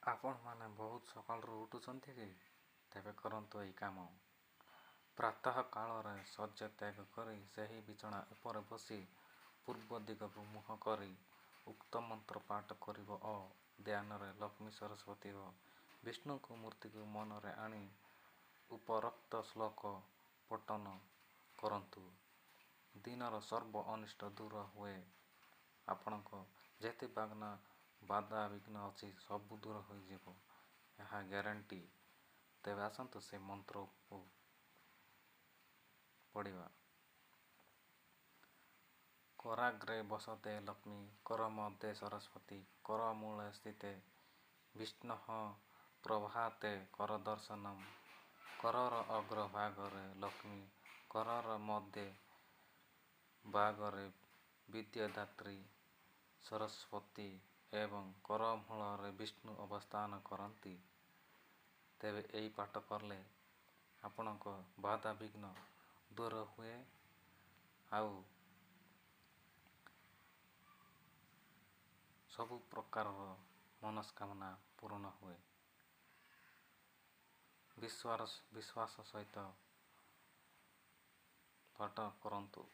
ଆପଣମାନେ ବହୁତ ସକାଳରୁ ଉଠୁଛନ୍ତି କି? ତେବେ କରନ୍ତୁ ଏହି କାମ। ପ୍ରାତଃ କାଳରେ ଶଯ୍ୟା ତ୍ୟାଗ କରି ସେହି ବିଛଣା ଉପରେ ବସି ପୂର୍ବ ଦିଗକୁ ମୁହଁ କରି ଉକ୍ତ ମନ୍ତ୍ର ପାଠ କରିବ ଓ ଧ୍ୟାନରେ ଲକ୍ଷ୍ମୀ, ସରସ୍ୱତୀ ଓ ବିଷ୍ଣୁଙ୍କ ମୂର୍ତ୍ତିକୁ ମନରେ ଆଣି ଉପରୋକ୍ତ ଶ୍ଲୋକ ପଠନ କରନ୍ତୁ। ଦିନର ସର୍ବ ଅନିଷ୍ଟ ଦୂର ହୁଏ। ଆପଣଙ୍କ ଯେତେ ବାଧାବିଘ୍ନ ଅଛି ସବୁ ଦୂର ହୋଇଯିବ, ଏହା ଗ୍ୟାରେଣ୍ଟି। ତେବେ ଆସନ୍ତୁ ସେ ମନ୍ତ୍ରକୁ ପଢ଼ିବା। କରାଗ୍ରେ ବସତେ ଲକ୍ଷ୍ମୀ, କର ମଧ୍ୟେ ସରସ୍ୱତୀ, କର ମୂଳେ ସ୍ଥିତେ ବିଷ୍ଣୁଃ, ପ୍ରଭାତେ କର ଦର୍ଶନମ୍। କରର ଅଗ୍ରଭାଗରେ ଲକ୍ଷ୍ମୀ, କରର ମଧ୍ୟ ଭାଗରେ ବିଦ୍ୟାଦାତ୍ରୀ ସରସ୍ୱତୀ ଏବଂ କରମୂଳରେ ବିଷ୍ଣୁ ଅବସ୍ଥାନ କରନ୍ତି। ତେବେ ଏହି ପାଠ କଲେ ଆପଣଙ୍କ ବାଧାବିଘ୍ନ ଦୂର ହୁଏ ଆଉ ସବୁ ପ୍ରକାରର ମନସ୍କାମନା ପୂରଣ ହୁଏ। ବିଶ୍ୱାସ ସହିତ ପାଠ କରନ୍ତୁ।